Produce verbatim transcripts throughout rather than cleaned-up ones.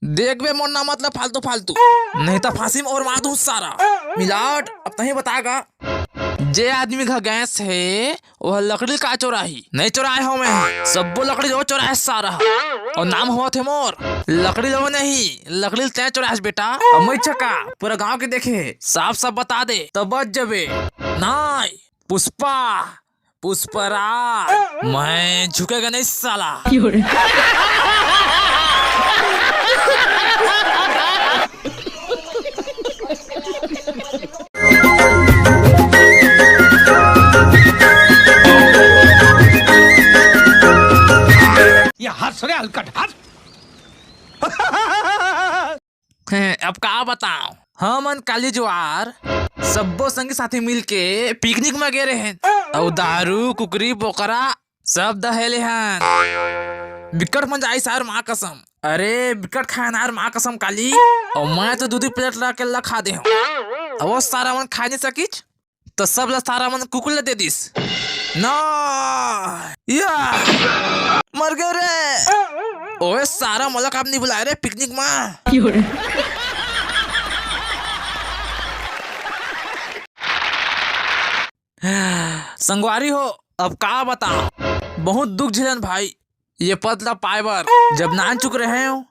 देख बे मोर नाम, मतलब फालतू फालतू, नहीं तो फांसी में ओरवा दूं सारा। मिलावट, अब तहीं बता गा, जे आदमी घर गैस हे, वह लकड़ी का चोराही? नहीं चोराए हो मैं, सब्बो लकड़ी लो चोराए सारा। और नाम होत हे मोर लकड़ी लो नहीं, लकड़ी तय चोराए बेटा। और मैं छका पूरा गांव के देखे, साफ साफ बता दे, तब बच जबे। नहीं, पुष्पा, पुष्पराज, मैं झुकेगा नहीं साला। ये हंस रे हलकट, हंस। हैं, अब का बताओ, हमन काली जुआर सब्बो संगी साथी मिल के पिकनिक में गे रहे, अउ दारू, कुकरी, बोकरा सब दहेले हन। बिकट मजा आई सार, माँ कसम। अरे, बिकट खाए नार, माँ कसम काली। अउ मैं तो दू दू प्लेट ला अकेल्ला खा दे हूँ। अब वो सारा मन खा नहीं सकिच, तो सब ला सारा मन कुकुर ला दे दिस। ना, या, मर गए रे। ओए सारा, मोला काबर नहीं बुलाए रे पिकनिक मा? संगवारी हो, अब का बता, बहुत दुख झेलन भाई। ये पद ला पाए बर जब नान चुक रहे हो,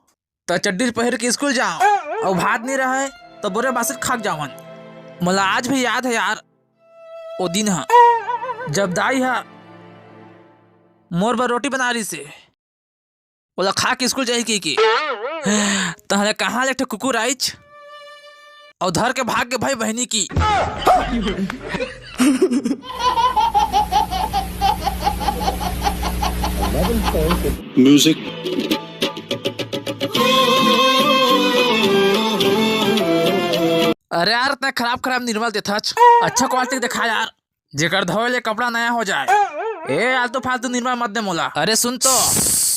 त चड्डी पहिर के स्कूल जाओ, अउ भात नहीं रहे, त बोरे बासी खाक जावन। मोला आज भी याद है यार, ओ दिन ह, जब दाई ह मोर बर रोटी बना रही से, ओला खा के स्कूल जाही की, की। तहले कहाँ ले एक ठो कुकुर आइच, अउ धर के भाग के भाई बहनी की। Music। अरे यार, इतना खराब खराब निर्मल देथच, अच्छा क्वालिटी दिखा यार, जेकर धोए ले कपड़ा नया हो जाए। ए, आलतू फालतू निर्मल मत दे मोला। अरे सुन तो,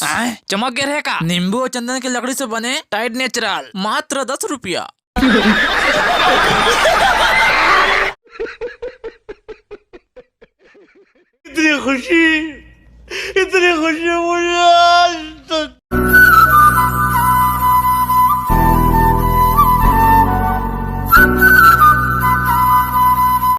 आय, चमक गे रहे का? नींबू और चंदन की लकड़ी से बने टाइड नेचुरल, मात्र दस रुपया। इतनी खुशी, इतनी खुशी मुझे